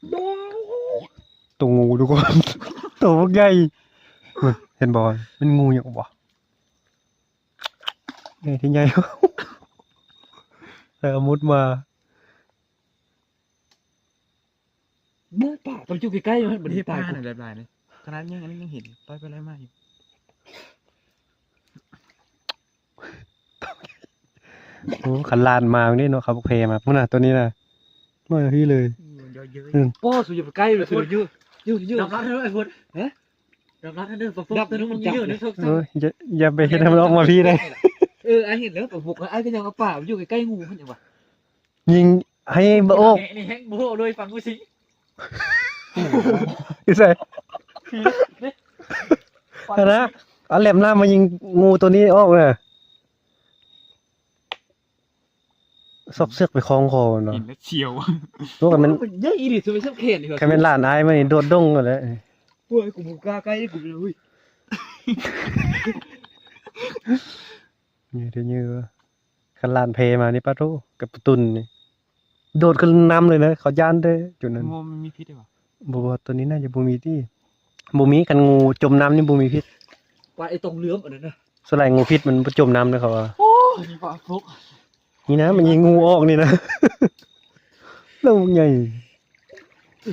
ໂຕງູທຸກຄົນ ໂຕບັກໃຫຍ່ ເຫັນບໍ່ ແມ່ນງູຫຍັງບໍ່ ໃຫຍ່ທີ່ໃຫຍ່ ແລ້ວກໍມຸດມາ ເມື່ອປາກມັນຢູ່ໃກ້ໆ ມັນບໍ່ໄດ້ຕາຍ ປາກນັ້ນຫຼາຍໆ ນີ້ ຂະໜາດຍັງ ອັນນີ້ຍັງເຫັນ ໄປໄປໄລ່ມາຢູ່. ໂອ້ ຄັນຫຼານມານີ້ເນາະ ເຂົາບໍ່ແພມາ ພຸ້ນນະ ຕົວນີ້ນະ ມາພີ່ເລີຍ ອືມ ໂອ້ ສູຢ່າໄປໃກ້ເລີຍ ສູຢູ່ ຢູ່ ຢູ່ ດຳລັດເດີ ໄອ້ພຸ້ນ ຮະ ດຳລັດເດີ ປາບົກ ດຳລັດເດີ ມັນຢູ່ ເອີ ຢ່າ ຢ່າໄປເຮັດໃຫ້ມັນອອກມາພີ່ເດ້ ເອີ ອ້າຍເຫັນແລ້ວ ປາບົກ ອ້າຍກໍຍັງເອົາປາ ມັນຢູ່ໃກ້ໆ ງູຫັ້ນຫຍັງວະ ຍິງໃຫ້ບໍ່ອອກ ນີ້ແຮງບໍ່ອອກເລີຍ ຟັງກູຊິ ຢູ່ໃສ ຫັ້ນນະ ເອົາແຫຼມນ້ຳມາຍິງງູໂຕນີ້ອອກນະ ຊອກເຊືອກໄປຄ່ອງຄໍມັນເນາະ ເຫັນແລ້ວສຽວ ໂຕກະແມ່ນ ມັນໃຫຍ່ອີ່ຫຼີ ສ່ຳແຂນນີ້ ຄັນແມ່ນຫຼານອ້າຍມັນນີ້ໂດດດົງໂລດແຫຼະ ໂອ້ຍ ກູບໍ່ກ້າໃກ້ ກູເລີຍ ນີ້ເດີ ຄັນຫຼານແພມານີ້ ປາໂທ້ ກັບປາຕຸນນີ້ ໂດດຂຶ້ນນຳເລີຍນະ ເຂົາຢ້ານເດ້ຈຸດນັ້ນ ງູມັນມີພິດເດ້ຫວາ ບໍ່ ບໍ່ ຕົວນີ້ໜ້າຈະບໍ່ມີຕິ ບໍ່ມີ ຄັນງູຈົມນ້ຳນີ້ບໍ່ມີພິດ ປາໄອ້ຕົງເຫຼືອມອັນນັ້ນນະ ສ່ວນຫຼາຍງູພິດມັນບໍ່ຈົມນ້ຳເດ້ເຂົາວ່າ ໂອ້ຍ ນີ້ປາຟົກ ນີ້ນະ ມັນຍິງງູອອກນີ້ນະ ໂຕບັກໃຫຍ່ ອ